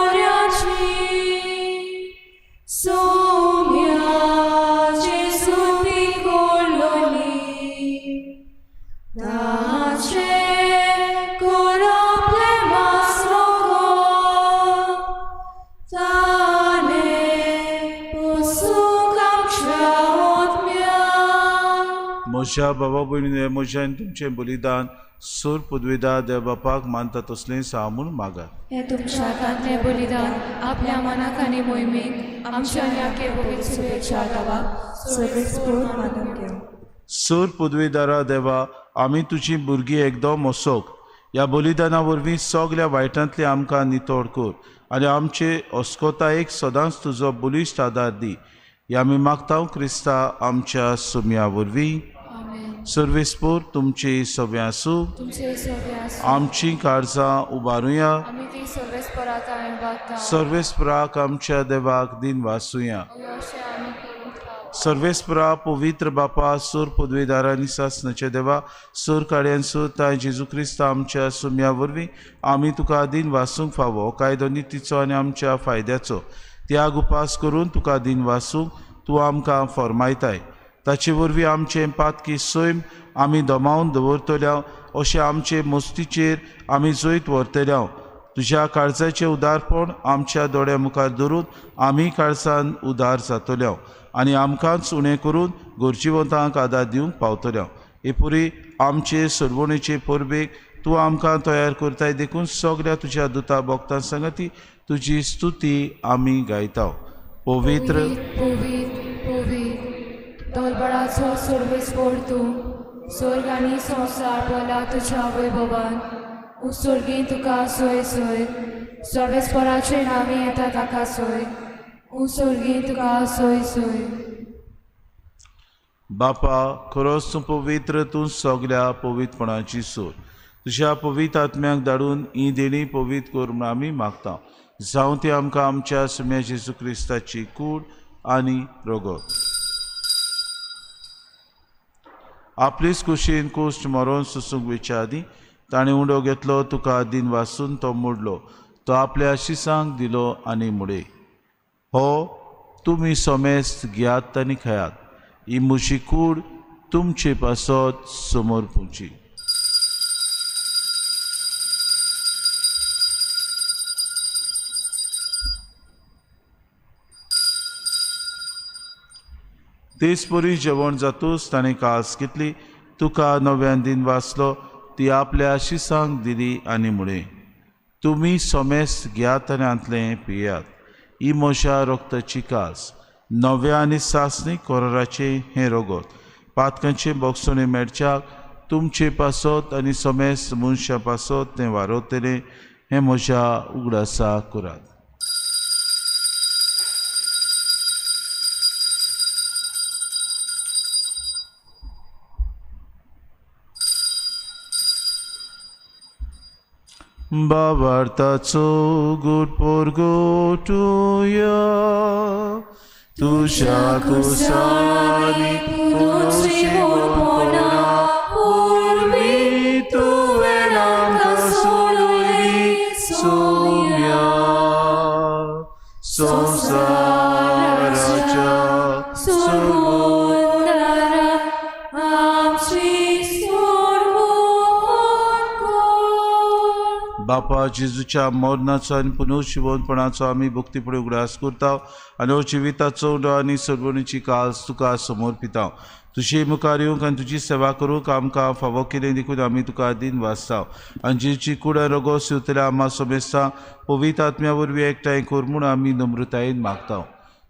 म्हज्या बाबा भयणीन म्हज्या आनी तुमचें बलिदान सूर पदवीदार देव बापाक मानता तसलें सा म्हूण मागात. हें तुमच्या हातांतलें बलिदान आपल्या मनाक आनी मोहिमेक आमच्या आनी आखे पवित्र शुभेच्छा देवाक सर्वेस्पोर मानून घेवं. सूर पदवीदारा देवा, आमी तुजी भुरगीं एकदम असोक ह्या बलिदाना वरवीं सगल्या वायटांतली आमकां नितळ कर आनी आमचे अस्कोतायेक सदांच तुजो बलिश्ट आदार दी. ह्या आमी मागता क्रिस्ता आमच्या सुम्या वरवीं. सर्वेस्पोर तुमची सगळें आसूं. आमची काळजां उबारुया. सर्वेस्पराक आमच्या देवाक दिन वासुया. सर्वेस्परा पवित्र बापा, सूर पदवीदारांनी सासनाचे देवा, सूर काड्यान सूर ताय जेजू क्रिस्त आमच्या सुम्या वरवीं आमी तुका दिन वासूंक फावो कायदो नितीचो आनी आमच्या फायद्याचो त्याग उपास करून तुका दिन वासूंक तूं आमकां फॉर्मायताय. ताचे वरवीं आमचें पातकी सैम आमी दमावन दवरतल्या अशें आमचे मस्तीचेर आमी जैत व्हरतल्या. तुज्या काळजाचें उदारपण आमच्या दोळ्या मुखार धरून आमी काळजान उदार जातल्या आनी आमकांच उणें करून गरजेवंतांक आदार दिवंक पावतल्या. हे पुरी आमचे सरवणेचे परबेक तूं आमकां तयार करताय देखून सगल्या तुज्या दुता भक्तां संगती तुजी स्तुती आमी गायता. पवित्र पवित्र पवित्र तोलबळाचो सर्वेस्पोर तूं, स्वर्ग आनी संवसार बोला तुज्या वैभवान. उत्सर्गीं तुका सोय सोय, सर्वेस्पोराचे नांवी येता ताका सोय. उत्सर्गीं तुका सोय सोय. बापा, खरोच तूं पवित्र, तूं सगल्या पवित्रपणाची सोय. तुज्या पवित्र आत्म्याक धाडून ही देणी पवित्र कर म्हूण आमी मागता. जावं ती आमकां आमच्या सुम्या जेजू क्रिस्ताची कूड आनी रगत. आपलेच कुशीन कुश्ट मरोन सोसूंक वेच्या आदीं ताणें उंडो घेतलो, तुका दिन वासून तो मोडलो, तो आपल्या शिसांक दिलो आनी मुडे, हो तुमी सोमेस्त घेयात आनी खायात, ही म्हजी कूड तुमचे पासत समोर पुची. तेच परी जेवण जातूच ताणें कास घेतली, तुका नव्यान दिन वाचलो, ती आपल्या शिसांक दिली आनी म्हळें, तुमी सोमेस्त घेयात आनी हांतलें पियात, ही म्हज्या रक्ताची कास, नव्या आनी सासणी कोराचें हें रगत, पातकांचें बोगसणें मेळच्याक तुमचे पासत आनी सोमेस्त मनशां पासत तें वारवतलें, हें म्हज्या उगडासा करात. बाबार्थाचो गुड पोरगोटुया तुज्या कुसानी पुनर्जिवनपणा वरवीं तुवें आमकां सोडयली सोम्या संवसाराच्या सोडवणारा आमची सोडवण कर. बापा, जेजूच्या मरणाचो आनी पुनर्जिवनपणाचो आमी भक्तीपणी उगडास करता आनी हो जिविताचो उंडो आनी सरवणीची कास तुका समर्पिता. तुजे मुखार येवंक आनी तुजी सेवा करूंक आमकां फावो केलें देखून आमी तुका दिन वाचता आनी जेची कुडां रगो शिवतल्या आमा सोमेस्ता पवित्र आत्म्या वरवीं एकठांय कर म्हूण आमी नम्रतायेन मागता.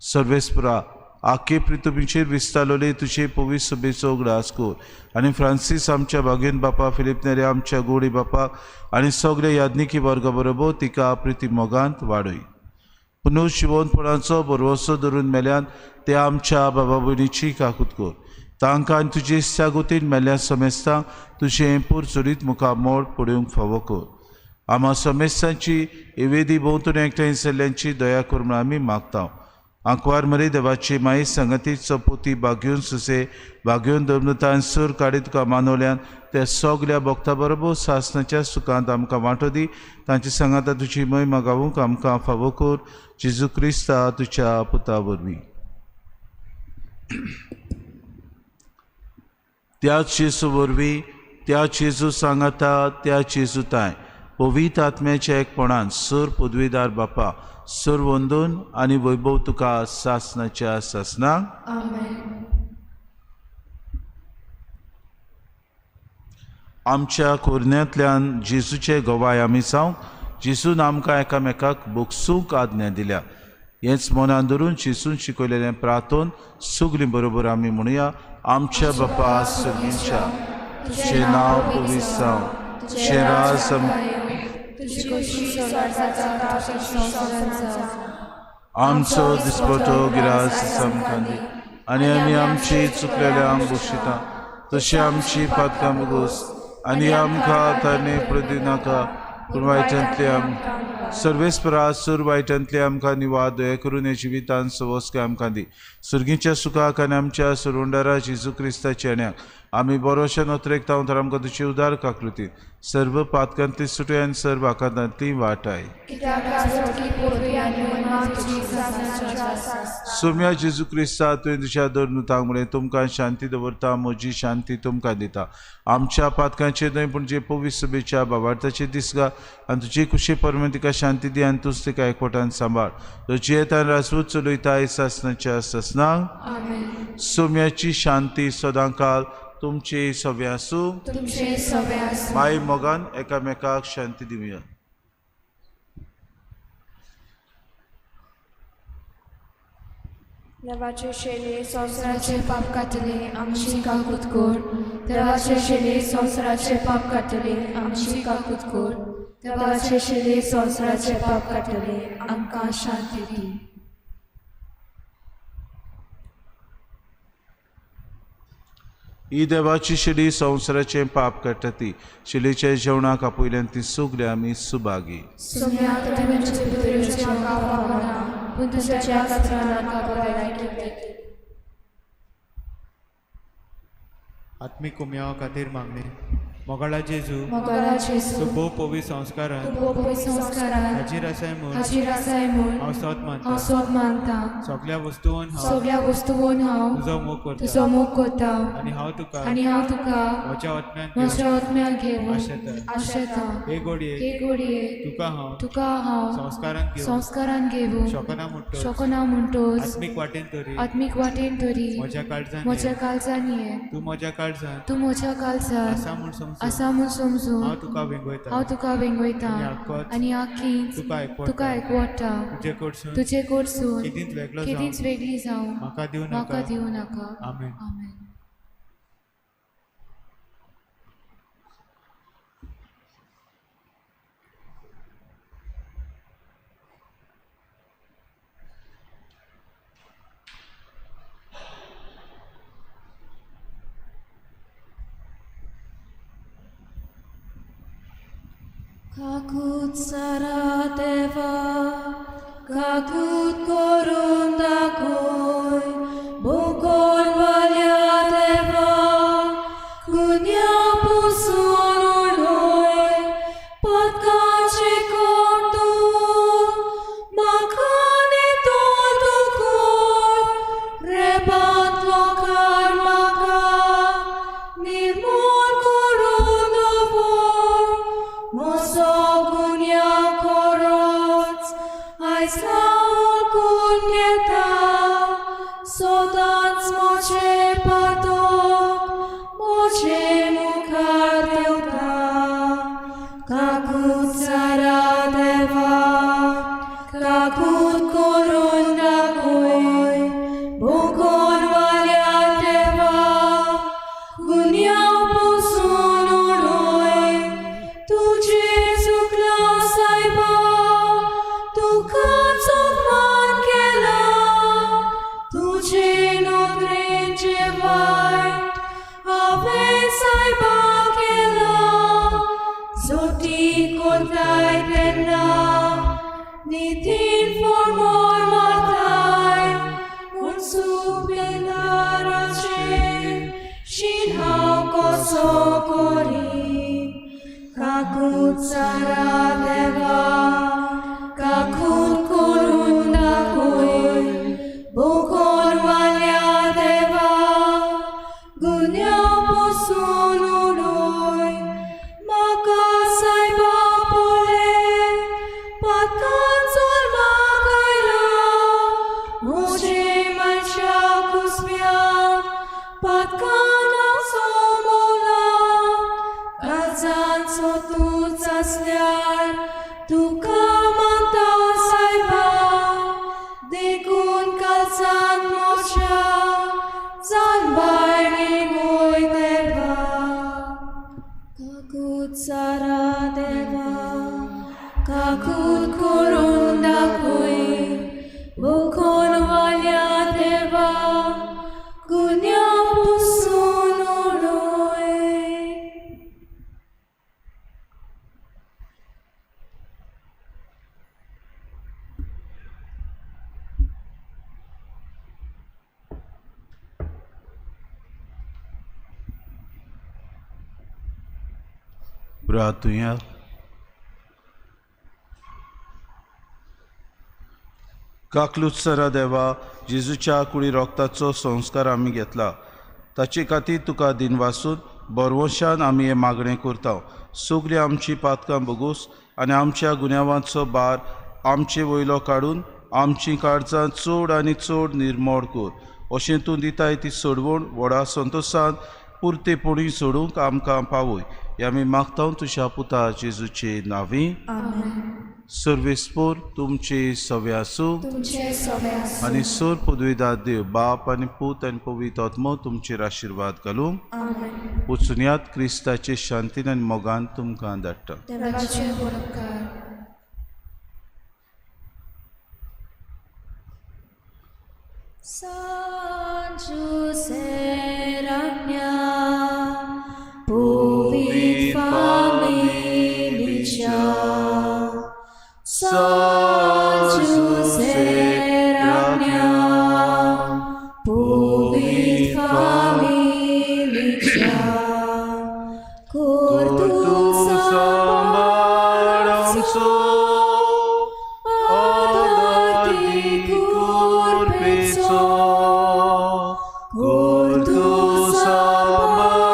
सर्वेस्परा, आखे पृथ्वीचेर विस्तारलेले तुजे पवित्र सभेचो उगडास कर आनी फ्रांसीस आमच्या भागेन बापा, फिलीप नेरे आमच्या गोडी बापा आनी सगळे याज्ञिकी वर्गा बरोबर तिका प्रिती मोगांत वाडय. पुनर्जिवनपणाचो भरवसो धरून मेल्यान ते आमच्या बाबा भयणीची काकूत कर. तांकां आनी तुजे इत्सागतीन मेल्ल्या समेस्तांक तुजें पुरचुरीत मुखामळ पळोवंक फावो कर. आमा समेस्तांची एवेदी भोंवतणी एकठांय जाल्ल्यांची दया कर म्हूण आमी मागता. आंकवार मरे देवाची माई संगतीचो पोती बागेवन सुसे बागेवन धर्मतान सूर काडी तुका मानवल्यान त्या सगल्या भक्ता बरोबर सासनाच्या सुखांत आमकां वांटो दी. तांचे सांगाता तुजी महिमा गावूंक आमकां फावो कर. जेजू क्रिस्ता तुज्या पुता वरवीं. त्याच जेजू वरवीं, त्याच जेजू सांगाता, त्याच जेजू ताय पवित्र आत्म्याच्या एकपणान सूर पदवीदार बापा, सूर वंदून आनी वैभव तुका सासनाच्या सासनाक. आमेन. आमच्या कोरण्यांतल्यान जेजूचे गवाय आमी जावंक जेजून आमकां एकामेकाक बोगसूंक आज्ञा दिल्या. हेंच मनान धरून जेजून शिकयलेलें प्रार्थोन सगळीं बरोबर आमी म्हणुया. आमच्या बापा सर्गींच्या, तुजें नांव पवित्र जावं, तुजें राज आमचो दिसपटो गिरास आमकां दी आनी आमी आमची चुकलेल्यांक बक्षिता तशी आमची पातकां मुगोस आनी आमकां ताणे प्रदिनाका पूण वायटांतली आम सर्वेस्परा सूर वायटांतली आमकां निवाद दया करून हे जिवितान सवस्काय आमकां दी. सुर्गीच्या सुखाक आनी आमच्या सुरुंडारा जेजू क्रिस्ताच्या येण्याक आमी बरोशा नोत्रेकता तर आमकां तुजी उदार काकृती सर्व पातकांतली सुटय आनी सर्व आकांतांतली वाटाय. सोम्या जेजू क्रिस्ता तुवें तुज्या दर म्हळें तुमकां शांती दवरता, म्हजी शांती तुमकां दिता. आमच्या पातकांचेर न्हय पूण जे पवित्र सभेच्या बाबार्थाचे दिसगा आनी तुजी कुशी परमेन तिका शांती दी आनी तूंच तिका एकवटान सांबाळ. तो जियेतान राजवत चलयता सासनाच्या सासनाक. सोम्याची शांती सदांकाल तुमचे सगळे आसूं. माई मोगान एकामेकाक शांती दिवया. देवाचे शेले संवसाराचे पाप कातले आमची काकूत कर. देवाचे शेले संवसाराचे पाप कातले आमची काकूत कर. देवाचे शेले संवसाराचे पाप कातले आमकां शांती दी. ही देवाची शेली संवसाराचें पाप काडटा ती शेलीच्या जेवणाक आपयल्यान ती सगळी आमी सुभागी. आत्मीक कुमयावा खातीर मागणें. मोगाळा जेजू, तूं भोव पवित्र संस्कारान हाजीर आसाय म्हूण हांव सोद मानता. सगळ्या वस्तून हांव तुजो मोग करता आनी हांव तुका म्हज्या आत्म्यान घेवन आशेता. हे घडये तुका हांव संस्कारान घेवन शकना म्हणटोच आत्मीक वाटेन तरी म्हज्या काळजान ये. तूं म्हज्या काळजान आसा म्हूण समजून हांव तुका वेंगयता आनी आखींच तुका एकवटा. तुजे कडसून केदींच वेगळी जावं म्हाका दिवं नाका. आमेन. Kakut saradeva, kakut korundakoy, bukol valyadeva, kunya pusunuloy, patkache kontu, makani totukoy, rebat lokar maka, nirmol korundovor, moso gunya korots, aislaul kunyeta, sodanc moce patok, moce mukar deuta, kakut saradeva, kakut korundakoy, bukor valyadeva, gunya pusunuloy, तुझे चुकला सायबा, तुका चुकमान केला, तुझे नोकरेचे वायट हांवें सायबा केला, जोटी कोताय तेन्ना नितीन फॉर्मोर मारताय, पूण सुपेलाराचेर शीण हांव कसो करी. Kakut saradeva, kakut korundakoy, bukor valyadeva, gunya pusunuloy, maka saiba pole, patkan solma kaila, moje mancha kuspia, patkan somola, प्रातुया. काकलुत्सरा देवा, जेजूच्या कुडी रोगताचो संस्कार आमी घेतला, ताचे खातीर तुका दिनवासून बरवशान आमी हें मागणें करता. सगळीं आमची पातकां बगूस आनी आमच्या गुन्यांवांचो भार आमचे वयलो काडून आमची काळजां चड आनी चड निर्मळ कर. अशें तूं दिताय ती सोडवण व्हडा संतोशान पुरतेपणी सोडूंक आमकां पावय. हे आमी मागता तुज्या पुता जेजूचे नांवी. सर्वेस्पोर तुमचे सवे आसूं आनी सोर पदवीदार देव बाप आनी पूत आनी पवित्र आत्मो तुमचेर आशिर्वाद घालूं. वचुनयात क्रिस्ताचे शांतीन आनी मोगान तुमकां धाडटा. San Giuseppe Ragna, Povit Familia. San Giuseppe Ragna, Povit Familia. Cor tu sambaramso, adati curpeso. Cor tu sambaramso,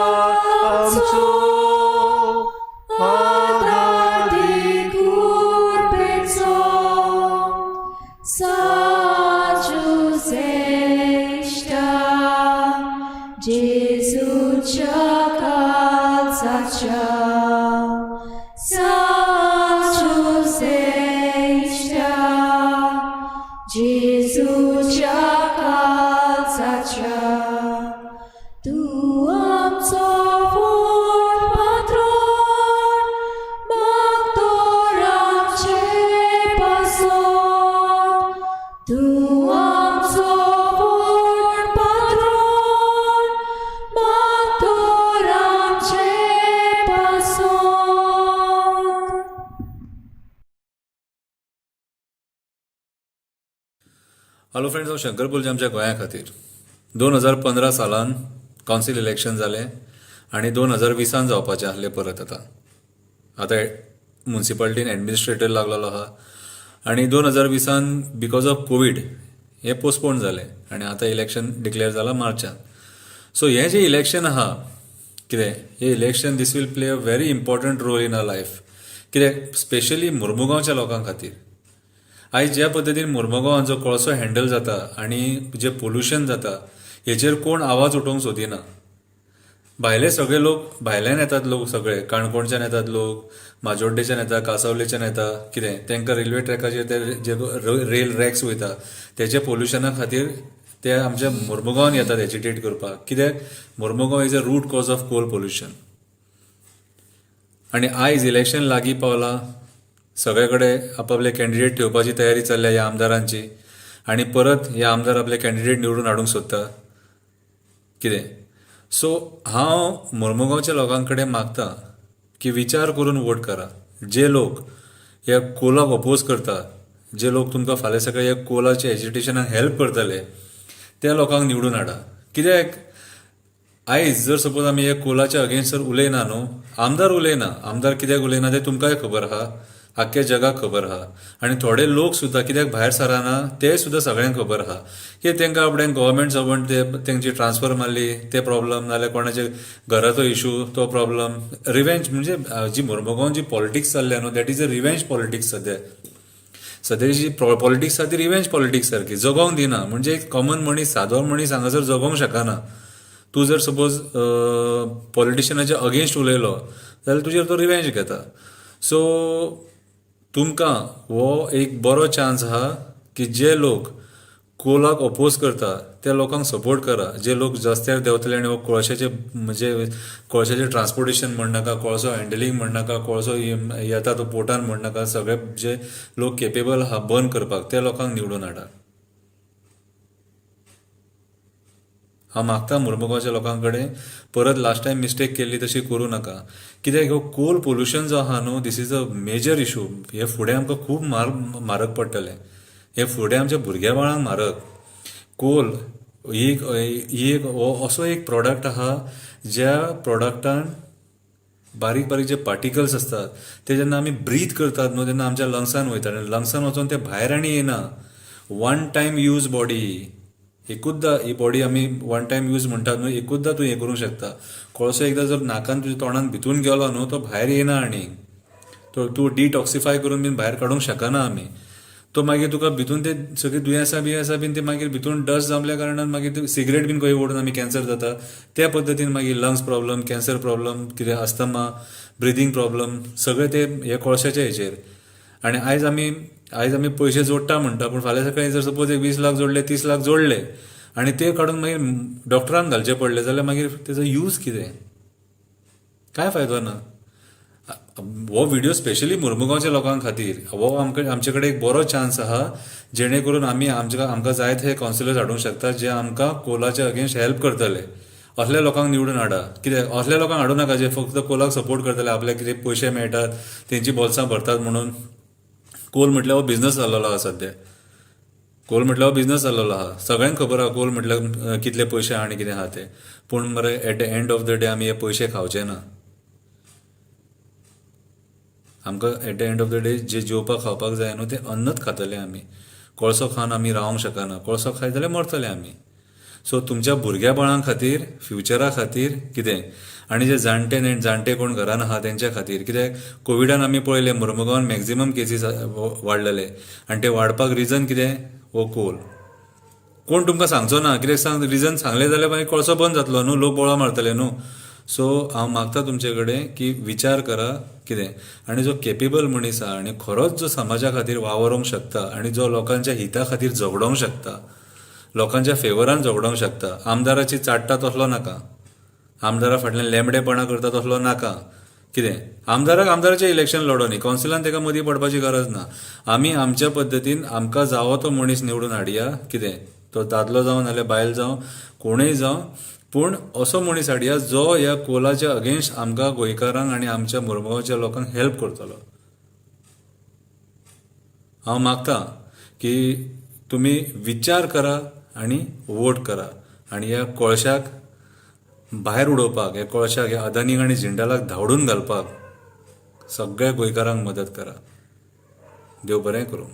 adati curpeso. San Giuseppe, Gesù calzacia. San Giuseppe, Gesù calzacia. Tu amso for patron, mactoram ce pasot. Tu amso for patron, mactoram ce pasot. Hello friends, हांव शंकर पुलजे आमच्या गोंया खातीर 2015 सालान council election जालें आनी 2020 जावपाचें आसलें परत. आतां आतां मुन्सिपालिटीन एडमिनिस्ट्रेटर लागलेलो आहा आनी 2020 because of Covid हें पोस्टपोन जालें आनी आतां इलेक्शन डिक्लेअर जालां मार्चान. सो हें जें इलेक्शन आहा कितें, हें election this will play a very important role in our life. कित्याक स्पेशली मुर्मुगांवच्या लोकां खातीर आयज ज्या पद्दतीन मुर्मुगांवांचो कोळसो हँडल जाता आनी जें पोल्युशन जाता हेचेर कोण आवाज उठोवंक सोदिना. भायले सगळे लोक भायल्यान येतात, लोक सगळे काणकोणच्यान येतात, लोक माजोड्डेच्यान येता, कांसावलेच्यान येता. कितें तांकां रेल्वे ट्रॅकाचेर ते जे रेल रॅक्स वयता तेच्या पोल्युशना खातीर ते आमच्या मुर्मुगांवान येतात एजिटेट करपाक. कित्याक Mormugao is a root cause of coal pollution. आनी आयज इलेक्शन लागीं पावलां, सगळे कडेन आपापले कॅन्डिडेट ठेवपाची तयारी चल्ल्या ह्या आमदारांची आनी परत हे आमदार आपले कॅन्डिडेट निवडून हाडूंक सोदता कितें. सो हांव मुर्मुगांवच्या लोकां कडेन मागता की विचार करून वोट करा. जे लोक ह्या कोलाक अपोज करता, जे लोक तुमकां फाल्यां सकाळीं ह्या कोलाच्या एजिटेशनाक हेल्प करतले त्या लोकांक निवडून हाडा. कित्याक आयज जर सपोज आमी ह्या कोलाच्या अगेन्स्ट जर उलयना न्हू, आमदार उलयना, आमदार कित्याक उलयना तें तुमकांय खबर आहा, आख्ख्या जगाक खबर आहा. आनी थोडे लोक सुद्दां कित्याक भायर सरना ते सुद्दां सगळ्यांक खबर आहा की तांकां आपणें गव्हर्मेंट सर्वंट ते तेंची ट्रान्सफर मारली ते प्रॉब्लम, नाल्यार कोणाचे घराचो इशू तो प्रॉब्लम. रिवेंज म्हणजे जी मुर्मुगांव जी पॉलिटिक्स चल्ल्या न्हू, that is a revenge politics. सद्या सद्या जी पॉलिटिक्स आहा ती रिवेंज पॉलिटिक्स सारकी जगोंक दिना. म्हणजे एक कॉमन मनीस, सादो मनीस हांगासर जगोंक शकना. तूं जर सपोज पॉलिटिशनाच्या अगेन्स्ट उलयलो जाल्यार तुजेर तो रिवेंज घेता. सो तुमकां हो एक बरो चान्स आहा की जे लोक कोलाक अपोज करता त्या लोकांक सपोर्ट करा. जे लोक रस्त्यार देंवतले आनी हो कोळशाचे म्हणजे कोळशाचें ट्रान्सपोर्टेशन म्हणनाका, कोळसो हँडलिंग म्हणनाका, कोळसो येता तो पोर्टान म्हणनाका, सगळे जे लोक केपेबल आहा बंद करपाक त्या लोकांक निवडून हाडा. हांव मागता मुर्मुगांवच्या लोकां कडेन परत लास्ट टायम मिस्टेक केल्ली तशी करूं नाका. कित्याक हो कोल पोल्युशन जो आहा न्हू, this is a major issue. हे फुडें आमकां खूब म्हारग पडटलें, हे फुडें आमच्या भुरग्या बाळांक म्हारग. कोल ही एक असो एक प्रोडक्ट आहा ज्या प्रोडक्टान बारीक बारीक जे पार्टिकल्स आसतात ते जेन्ना आमी ब्रीथ करतात न्हू तेन्ना आमच्या लंग्सान वयतात आनी लंग्सान वचून ते भायर आनी येना. वन टायम यूज बॉडी, एकूचदा ही बॉडी आमी वन टायम यूज म्हणटात न्हू, एकूचदा तूं हें करूंक शकता. कोळसो एकदां जर नाकान तुज्या तोंडान भितून गेलो न्हू तो भायर येना आनी तो तूं डिटॉक्सिफाय करून बीन भायर काडूंक शकना आमी. तो मागीर तुका भितून ते सगळीं दुयेंसां बियेंसां बीन ते मागीर भितून डस्ट जमल्या कारणान मागीर ते सिगरेट बीन खंय ओडून आमी कॅन्सर जाता. त्या पद्दतीन मागीर लंग्स प्रॉब्लम, कॅन्सर प्रॉब्लम, कितें अस्थमा, ब्रिदींग प्रॉब्लम, सगळें ते हे कोळशाचे हेचेर. आनी आयज आमी पयशे जोडटा म्हणटा, पूण फाल्यां सकाळीं जर सपोज एक 20 लाख जोडले, 30 लाख जोडले आनी ते काडून मागीर डॉक्टरान घालचे पडले जाल्यार मागीर तेजो यूज कितें, कांय फायदो ना. हो व्हिडिओ स्पेशली मुर्मुगांवच्या लोकां खातीर, हो आमकां आमचे कडेन एक बरो चान्स आहा जेणे करून आमी आमकां जाय ते कावन्सिलर्स हाडूंक शकता जे आमकां कोलाच्या अगेन्स्ट हेल्प करतले. असल्या लोकांक निवडून हाडा. कित्याक असल्या लोकांक हाडूं नाका जे फक्त कोलाक सपोर्ट करतले, आपल्याक कितें पयशे मेळटात तेंची बोल्सां भरतात म्हणून. कोल म्हटल्यार हो बिजनस जाल्लो आहा सद्या. कोल म्हटल्यार हो बिजनस जाल्लो आहा, सगळ्यांक खबर आहा कोल म्हटल्यार कितले पयशे आहा आनी कितें आहा ते. पूण मरे at the end of the day आमी हे पयशे खावचे ना. आमकां at the end of the day जे जेवपाक खावपाक जाय न्हू तें अन्नच खातले आमी. कोळसो खावन आमी रावंक शकना, कोळसो खायत जाल्यार मरतले आमी. सो तुमच्या भुरग्या बाळां खातीर, फ्युचरा खातीर कितें, आनी जे जाणटे जाणटे कोण घरान आहा तेंच्या खातीर. कित्याक कोविडान आमी पळयलें मुर्मुगांवान मॅक्झिमम केसीस वाडलेले आनी ते वाडपाक रिजन कितें, हो कोल. कोण तुमकां सांगचो ना, कित्याक सांग रिजन सांगलें जाल्यार मागीर कोळसो बंद जातलो न्हू, लोक बोळा मारतले न्हू. सो हांव मागता तुमचे कडेन की विचार करा कितें, आनी जो केपेबल मनीस आहा आनी खरोच जो समाजा खातीर वावरोंक शकता आनी जो लोकांच्या हिता खातीर झगडोंक शकता, लोकांच्या फेवरान झगडोंक शकता, आमदाराची चाट्टा तसलो नाका, आमदारा फाटल्यान लेंबडेपणां करता तसलो नाका. कितें आमदाराक आमदाराचें इलेक्शन लडो न्ही, कावन्सिलान ताका मदीं पडपाची गरज ना. आमी आमच्या पद्दतीन आमकां जावो तो मनीस निवडून हाडया. कितें तो दादलो जावं नाल्यार बायल जावं, कोणूय जावं, पूण असो मनीस हाडया जो ह्या कोलाच्या अगेन्स्ट आमकां गोंयकारांक आनी आमच्या मुर्मुगांवच्या लोकांक हेल्प करतलो. हांव मागता की तुमी विचार करा आनी वोट करा आनी ह्या कोळशाक भायर उडोवपाक, ह्या कोळशाक, ह्या अदानीक आनी जिंडालाक धांवडून घालपाक सगळ्या गोंयकारांक मदत करा. देव बरें करूं.